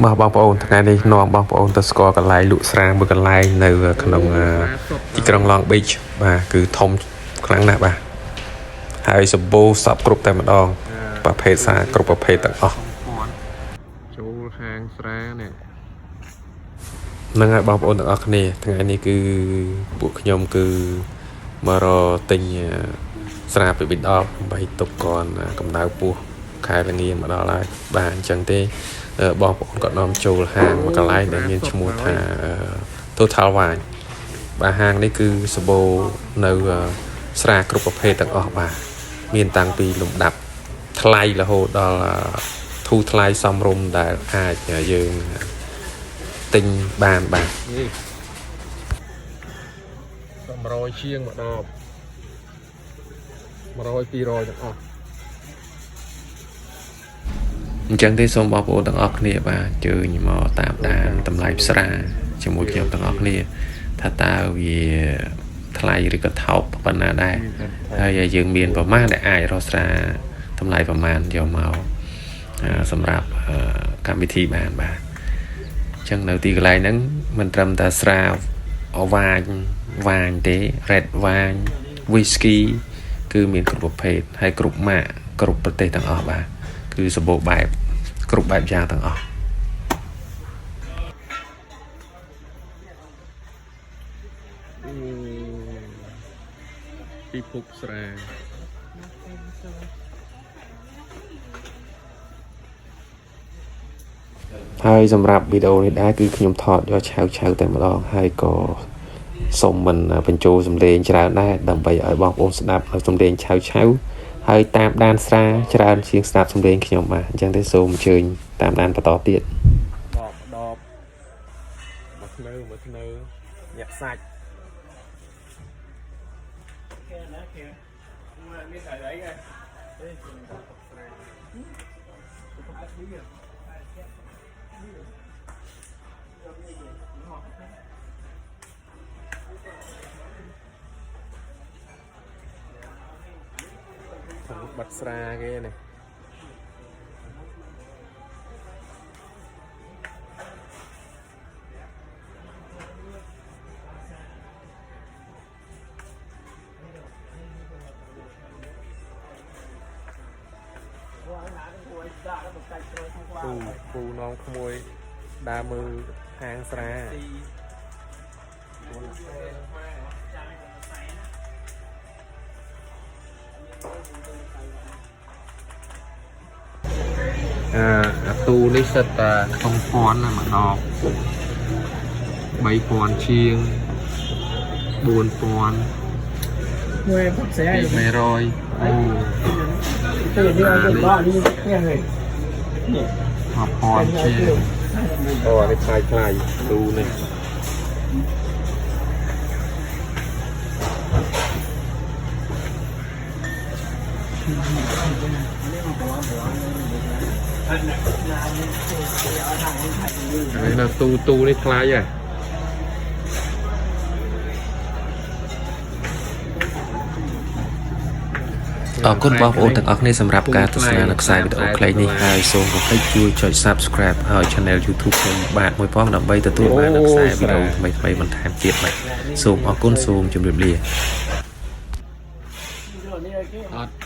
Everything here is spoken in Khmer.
បាទបងប្អូនថ្ងៃនេះនាំបងប្អូនទៅស្គាល់កន្លែងលក់ស្រាមួយកន្លែងនៅក្នុងទីក្រុង Long Beach បាទគឺធំខ្លាំងណាស់បាទហើយសម្បូរសពគ្រប់តែម្ដងប្រភេទស្រាគ្រប់ប្រភេទទាំងអស់ ចូលហាងស្រានេះ ហ្នឹងហើយបងប្អូនទាំងអស់គ្នាថ្ងៃនេះគឺពួកខ្ញុំគឺមករកទិញស្រាពីបិដប់ដើម្បីទុកកនកម្ដៅពោះខែល្ងាមកដល់ហើយបាទអញ្ចឹងទេបងប្អូនក៏នាំចូលហាងមួយកន្លែងដែលមានឈ្មោះថា Total Wine បាទហាងនេះគឺសម្បូរនៅស្រាគ្រប់ប្រភេទទាំងអស់បាទមានតាំងពីលំដាប់ថ្លៃរហូតដល់ធូរថ្លៃសមរម្យដែលអាចយើងទិញបានបាទ នេះ100ជាងមួយដប100 200ទាំងអស់ អញ្ចឹងទេសូមបងប្អូនទាំងអស់គ្នាបាទអញ្ជើញមកតាមដានតម្លៃផ្សារជាមួយខ្ញុំទាំងអស់គ្នាថាតើវាថ្លៃឬក៏ថោកប៉ុណ្ណាដែរហើយយើងមានប្រមាណដែលអាចរកស្រាតម្លៃប្រមាណយកមកសម្រាប់កម្មវិធីបានបាទអញ្ចឹងនៅទីកន្លែងហ្នឹងមិនត្រឹមតែស្រាវ៉ាញវ៉ាញទេ red wine whisky គឺមានគ្រប់ប្រភេទហើយគ្រប់ម៉ាកគ្រប់ប្រទេសទាំងអស់បាទគឺសម្បូរបែបគ្រប់បែបយ៉ាងទាំងអស់ ពិភពស្រា ហើយសម្រាប់វីដេអូនេះដែរគឺខ្ញុំថតយកឆៅឆៅតែម្ដងហើយក៏សូមមិនបញ្ចូលសំឡេងច្រើនដែរដើម្បីឲ្យបងប្អូនស្ដាប់នៅសំឡេងឆៅឆៅហើយតាមដានស្រាច្រើនជាងស្ដាប់សំឡេងខ្ញុំបាទអញ្ចឹងទេសូមអញ្ជើញតាមដានបន្តទៀត ដបដបមកធ្នៅមកធ្នៅញាក់សាច់បាត់ស្រាគេនេះពូពូនងក្មួយដើរមើលហាងស្រាអឺអាទូនេះសិតតែក្នុងពាន់ណាមួយដប3000ជាង4000 Người bắt xe 200អូ từ đi ăn được ba đi nghe người 1000ជាងអូអានេះថ្លៃថ្លៃទូនេះ អានេះនៅទូទូនេះថ្លៃហ៎ អរគុណបងប្អូនទាំងអស់គ្នាសម្រាប់ការទស្សនានៅខ្សែវីដេអូខ្លីនេះហើយសូមកុំភ្លេចជួយចុច Subscribe ឲ្យ Channel YouTube ខ្ញុំបាទមួយផងដើម្បីទទួលបាននូវខ្សែវីដេអូថ្មីៗបន្ថែមទៀតបាទសូមអរគុណសូមជម្រាបលា អត់